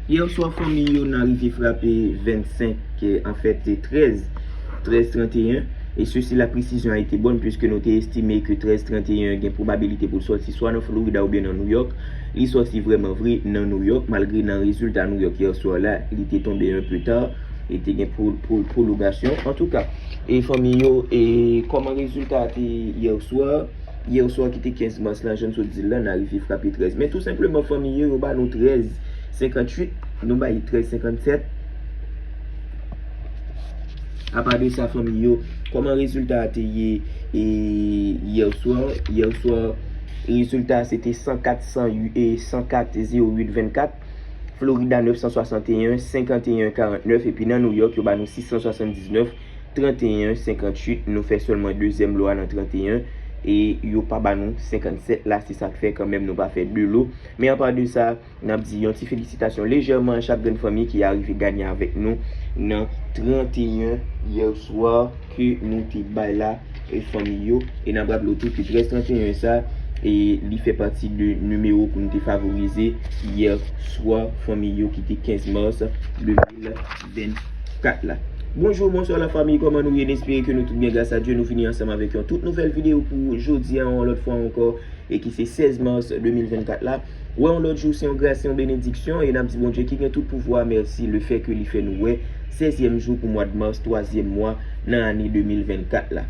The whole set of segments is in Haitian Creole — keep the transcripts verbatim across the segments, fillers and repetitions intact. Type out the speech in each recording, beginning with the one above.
Yè swa, fanmi yo, n arive frape vennsenk, eh, anfèt, se trèz, trèz trant e en. Et ceci, la précision a été bonne, puisque nou te estime ke trèz trant e en gen pwobabilite pou l sòti swa nan Florida oubyen nan New York. Li sòti vrèman vre nan New York, malgre nan rezilta New York yè swa la, li te tonbe un peu tard, e te gen pwo-, pwo-, pwologasyon. Antouka, e fanmi yo, e kòman rezilta a te yè swa? Yè swa ki te kenz mas la, jan m sot di l la, n arive frape trèz. Men tou senpleman, fanmi yo, yo ba nou trèz senkanntuit, nou bay trèz senkannsèt. Apa de sa, fanmi yo, kòman rezilta a te ye, e, yè swa? Yè swa, rezilta a se te san kat, san uit, e, san kat, zewo uit, vennkat. Florida, nèf san swasanteyen, senkanteyen, karantnèf. Epi nan New York, yo ba nou sis san swasanndiznèf, tranteyen, senkantuit. Nou fè sèlman dezyèm lo a nan tranteyen. E yo pa ba nou senkannsèt la, se sa k fè kanmenm nou pa fè de lo. Men apa de sa, n ap di yon ti felisitasyon lejèman a chak grenn fanmi ki arive ganye avèk nou nan tranteyen yè swa ke nou te bay la, e fanmi yo. E n ap raple w tou ke trèz tranteyen sa, e li fè pati de nimewo pou nou te favorize yè swa, fanmi yo, ki te kenz mas de mil vennkat la. Bonjou, bonswa la fanmi, kòman nou ye? N espere ke nou tout byen, gras a Dye, nou vini ansanm avèk yon tout nouvèl videyo pou jodi a, yon lòt fwa ankò, e ki se sèz mas de mil vennkat la. Wè yon lòt jou, se yon gras, se yon benediksyon, e n ap di Bondye ki gen tout pouvwa mèsi, lefètke li fè nou wè sèzyèm jou pou mwa de mas, twazyèm mwa nan ane de mil vennkat la.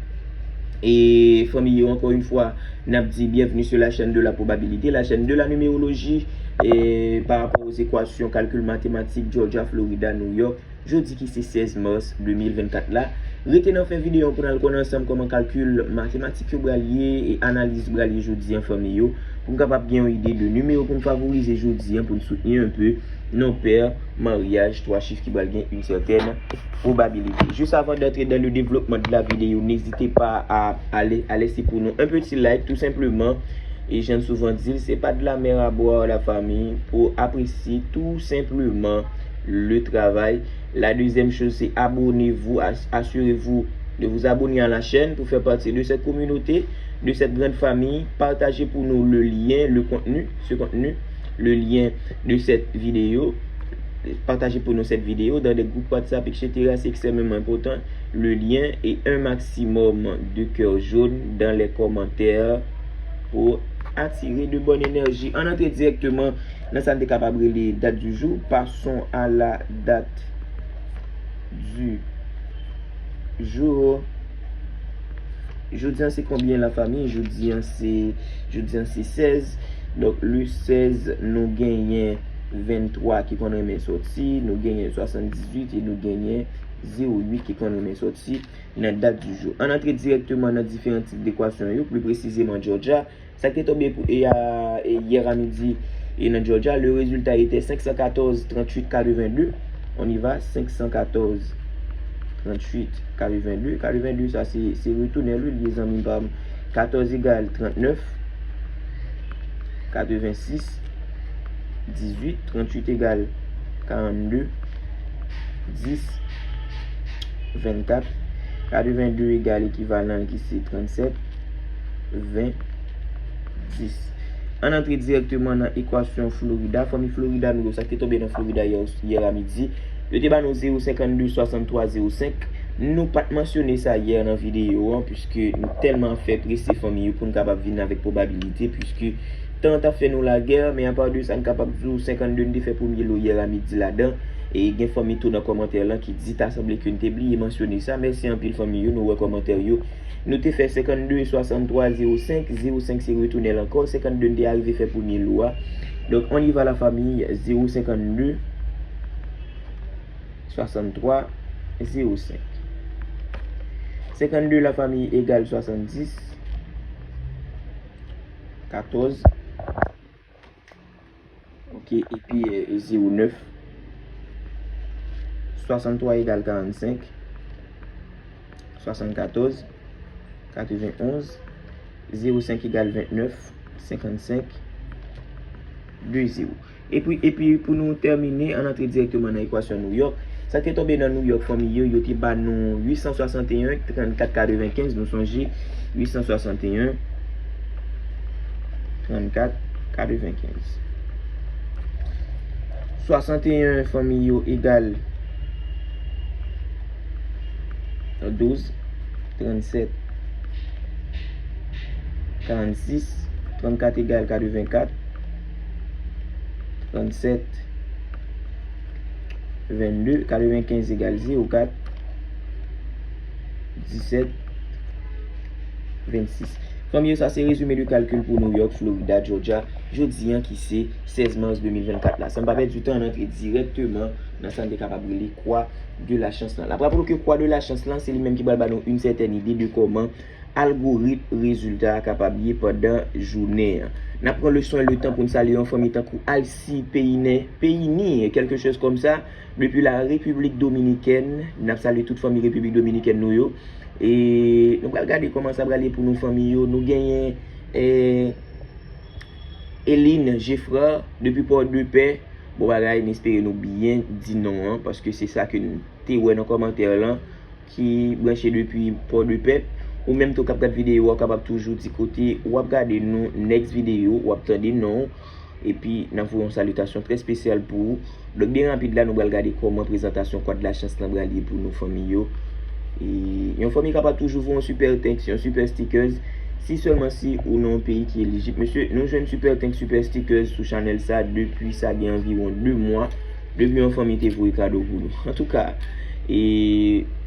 E fanmi yo, ankò yon fwa, n ap di bienvenue sur la chaîne de la probabilité, la chaîne de la numérologie, e pa rapò aux équations, calcul mathématique, Georgia, Florida, New York, jodi ki se sèz mas de mil vennkat la. Rete nan fen videyo an pou n al konnen ansanm kòman kalkil matematik yo pral ye e analiz pral ye jodi an, fanmi yo, pou n kapab gen yon ide de nimewo pou n favorize jodi an, pou n soutni un peu non pè maryaj twa chif ki pral gen une certaine probabilité. Juste avant d'entrer dans le développement de la vidéo, n'hésitez pas à, à, la- à laisser pour nous un petit like, tout simplement. Et j'aime souvent dire, c'est pas de la mer à boire, la famille, pour apprécier tout simplement le travail. La deuxième chose, c'est abonnez-vous, ass- assurez-vous de vous abonner à la chaîne pour faire partie de cette communauté, de cette grande famille. Partagez pour nous le lien, le contenu, ce contenu, le lien de cette vidéo. Partagez pour nous cette vidéo dans des groupes WhatsApp, et cetera. C'est extrêmement important. Le lien et un maximum de cœur jaune dans les commentaires pour attirer de bonne énergie. Ann antre dirèkteman nan sa n te kapab rele date du jour. Passons à la date du jour. Jodi an se konbyen, la famille? Jodi an se, jodi an se sèz. Donk, le sèz, nou genyen venntwa ki konn renmen sòti, nou genyen swasanndizuit e nou genyen zewo uit ki konn renmen sòti nan date du jour. Ann antre dirèkteman nan diferan tip dekwasyon yo, pli presizeman Georgia. Sa k te tonbe pou, e, a, e, yè a midi, e, nan Georgia, le résultat était cinq cent quatorze, trente-huit, quatre-vingt-deux. On y va, cinq cent quatorze, trente-huit, quatre-vingt-deux. Quatre-vingt-deux, sa se, se retounen l, wi, li ye, zanmi pa m. Katòz egal trannèf, katrevensis, dizuit, tranntuit egal karannde, dis, vennkat, katrevenndde egal ekivalan l ki se trannsèt, ven, dis. Ann antre dirèkteman nan ekwasyon Florida. Fanmi Florida nou yo, sa k te tonbe nan Florida yè, yè a midi, yo te ba nou zewo senkannde swasanntwa zewo senk. Nou pa t mansyone sa yè nan videyo an, piske nou tèlman ap fè prese fanmi yo pou n kapab vin avèk pwobabilite, piske tan an t ap fè nou lagè, men apa de sa, n kapab di w senkannde n te fè premye lo yè a midi ladan, e gen fanmi tou nan kòmantè lan ki di ta sanble ke n te bliye mansyone sa. Mèsi anpil fanmi yo, nou wè kòmantè yo. Nou te fè senkannde swasanntwa zewo senk, zewo senk se retounen l ankò, senkannde n te arive fè premye lo a. Donk, on y va la famille, zewo senkannde swasanntwa zewo senk. Senkannde la famille egal swasanndis, katòz, ok, epi, euh, zewo nèf. Swasanntwa egal karannsenk, swasannkatòz, katrevenonz, zewo senk egal ventnèf, senkannsenk, de zewo. Epi, epi pou nou tèmine, ann antre dirèkteman nan ekwasyon New York. Sa k te tonbe nan New York, fanmi yo, yo te ba nou uit san swasanteyen, trannkat, katrevenkenz, nou sonje, uit san swasanteyen, trannkat, katrevenkenz. Swasanteyen fanmi yo egal douz, trannsèt, karannsis, trannkat egal katrevenkat, trannsèt, vennde, katrevenkenz egal zewo kat, disèt, vennsis. Fanmi yo, sa se rezime de kalkil pou New York, Florida, Georgia, jodi an ki se sèz mas de mil vennkat la. San n pa pèdi tan, n antre dirèkteman nan sa n te kapab rele kwa de la chans lan. N ap raple w ke kwa de la chans lan, se li menm ki pral ba nou yon sètèn ide de kòman algorit rezilta a kapab ye pandan jounen an. N ap pran le swen, le tan pou n salye yon fanmi tankou Alci Peyine, Peyini, quelque chose comme ça, depi la Repiblik Dominikèn. N ap salye tout fanmi Repiblik Dominikèn nou yo. E nou pral gade kòman sa pral ye pou nou fanmi yo. Nou genyen, eh, Eline Geffrard depi Pòdepè. Bon bagay, m espere nou byen di non an, paske se sa ke n te wè nan kòmantè lan, ki branche depi Pòdepè. Ou menm tou k ap gad videyo a, w kapab toujou di kote w ap gade nou next videyo, w ap tande non w. Epi, n ap voye yon salitasyon trè espesyal pou ou. Donk, byen rapid la, nou pral gade kòman prezantasyon kwa de la chans lan pral ye pou nou fanmi yo. E yon fanmi kapab toujou voye yon super thanks, yon super stickers, si sèlman si ou nan yon peyi ki elijib. Mesye, nou jwenn super thanks, super stickers sou chanèl sa depi sa gen anviwon de mwa, depi yon fanmi te voye kado pou nou. Antouka, e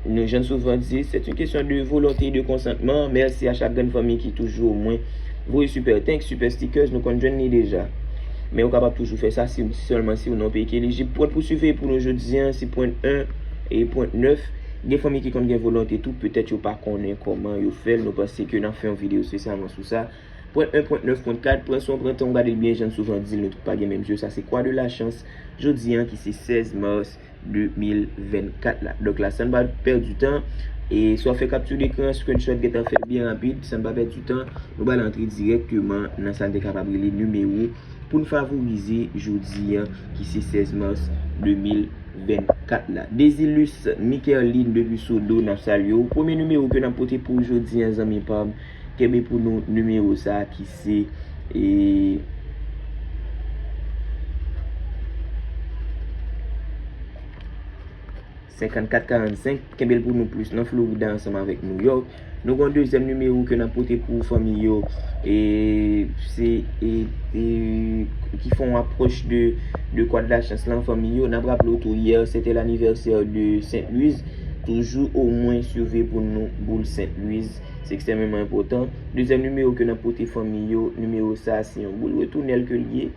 nou, jan n souvan di, c'est une question de volonté et de consentement. Mèsi a chak grenn fanmi ki toujou omwen voye super thanks, super stickers, nou konn jwenn li deja. Men ou kapab toujou fè sa si, sèlman si ou nan yon peyi ki elijib. Pwent pou siveye pou nou jodi an, se pwent en e pwent nèf. Gen fanmi ki konn gen volonte tou, petèt yo pa konnen kòman yo fè l. Nou panse ke n ap fè yon videyo espesyalman sou sa. Pwent en, pwent nèf, pwent kat, pran swen w, pran tan w, gade l byen, jan n souvan di l, nou tout pa gen menm je. Sa se kwa de la chans, jodi an ki se sèz mas de mil vennkat la. Donk la, san n pa pèdi tan, e swa fè kapti dekran, screenshot, gentan fè l byen rapid, san n pa pèdi tan, nou pral antre dirèkteman nan sa n te kapab rele nimewo pou n favorize jodi an, ki se sèz mas de mil vennkat la. Desilus Mikerline depi Sodo, n ap salye w. Premye nimewo ke n ap pote pou w jodi an, zanmi pa m, kenbe pou nou nimewo sa a ki se, e, senkannkat karannsenk, kenbe l pou nou plis nan Florida ansanm avèk New York. Nou gen yon dezyèm nimewo ke n ap pote pou fanmi yo, e se, e, e, ki fè yon apwòch de, de kwa de la chans lan, fanmi yo. N ap raple w tou, yè, se te lanivèsè de Sainte Louise. Toujou omwen siveye pou nou boul Sainte Louise. Se ekstrèmeman enpòtan. Dezyèm nimewo ke n ap pote fanmi yo, nimewo sa a se yon boul retounèl ke l ye.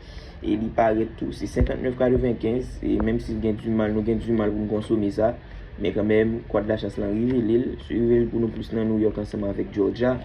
E li parèt tou, se senkannèf katrevenkenz, e menm si l gen dimal, nou gen dimal pou n konsome sa, men kanmenm, kwa de la chans lan revele l, siveye l pou nou plis nan New York ansanm avèk Georgia.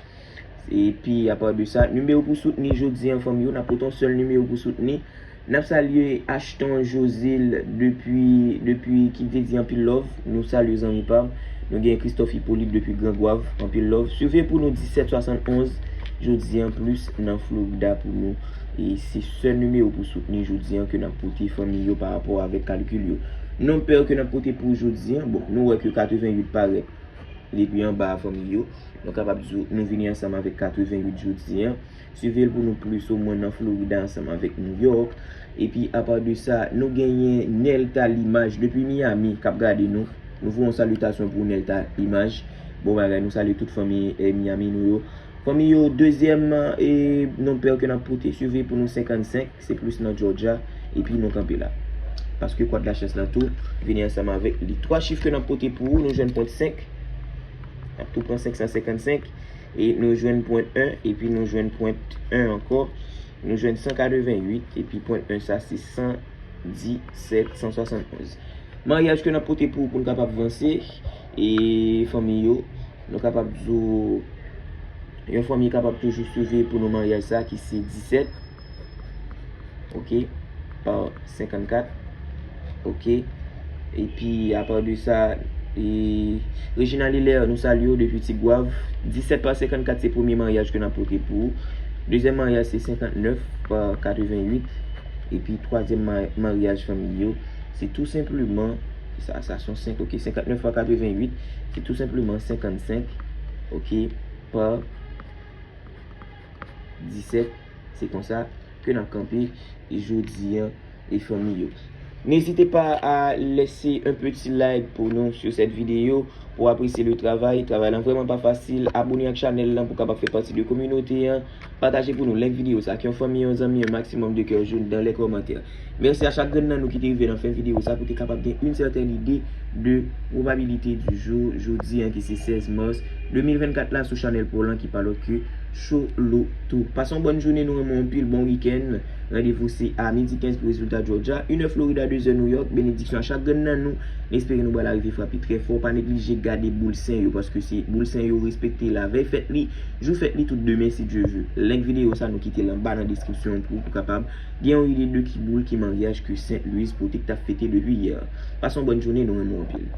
Epi, apa de sa, nimewo pou soutni jodi an, fanmi yo, n ap pote yon sèl nimewo pou soutni. N ap salye Ashton Josil depi, depi ki te di anpil love. Nou salye zanmi pa m. Nou gen Christophe Hippolyte depi Gran Gwav. Anpil love. Siveye pou nou disèt swasannonz jodi an plis nan Florida pou nou. E se sèl nimewo pou soutni jodi an ke n ap pote fanmi yo pa rapò avèk kalkil yo. Non pè ke n ap pote pou jodi an, bon, nou wè ke katreventuit parèt depi anba a, fanmi yo. Nou kapab di nou vini ansanm avèk katreventuit jodi an. Siveye l pou nou plis omwen nan Florida ansanm avèk New York. Epi, apa de sa, nou genyen Nelta Limaj depi Miami k ap gade nou. Nou voye yon salitasyon pou Nelta Limaj. Bon bagay, nou salye tout fanmi, eh, Miami nou yo. Fanmi yo, dezyèm, eh, non pè ke n ap pote, siveye pou nou senkannsenk, se plis nan Georgia, epi nou kanpe la. Paske kwa de la chans lan tou vini ansanm avèk li. Twa chif ke n ap pote pou ou, nou jwenn pwent senk. N ap tou pran senk san senkannsenk. E nou jwenn pwent en, epi nou jwenn pwent en ankò. Nou jwenn san katreventuit, epi pwent en sa, se san disèt, san swasannonz. Maryaj ke n ap pote pou, pou n kapab vanse, e fanmi yo, nou kapab di w, yon fanmi kapab toujou siveye pou nou maryaj sa, ki se disèt. Ok, pa senkannkat. Ok. Epi, apa de sa, e, Reginald Hilaire, nou salye w depi Ti Gwav. Disèt pa senkannkat se premye maryaj ke n ap pote pou ou. Dezyèm maryaj se senkannèf pa katreventuit. Epi, twazyèm ma-, maryaj fanmi yo, se tou senpleman, sa, sa se yon senk, ok, senkannèf pa katreventuit, se tou senpleman senkannsenk, ok, pa disèt, se konsa ke n ap kanpe jodi an, e fanmi yo. N'hésitez pas à laisser un petit like pour nous sur cette vidéo, pour apprécier le travail. Travay lan vrèman pa fasil. Abone ak chanèl lan pou kapab fè pati de kominote an. Pataje pou nou, like videyo sa ak yon fanmi, yon zanmi, un maximum de cœur jaune dans les commentaires. Mèsi a chak grenn nan nou ki te rive nan fen videyo sa pou te kapab gen une certaine idée de probabilité du jour, jodi an ki se sèz mas de mil vennkat la sou chanèl pa w lan ki pa lòt ke Cho Loto. Pase yon bòn jounen, nou renmen w anpil, bon wikenn. Randevou se a midi kenz pou rezilta Georgia, une heure Florida, deux heures New York. Benediksyon a chak grenn nan nou. N espere nou pral rive frape trè fò. Pa neglije gade boul sen yo, paske se boul sen yo respekte lavèy fèt li, jou fèt li tout demen si Dye ve. Link videyo sa nou kite l anba nan deskripsyon pou ou kapab gen yon ide de ki boul ki maryaj ke Sainte Louise pote k t ap fete depi yè. Pase yon bòn jounen, nou renmen w anpil.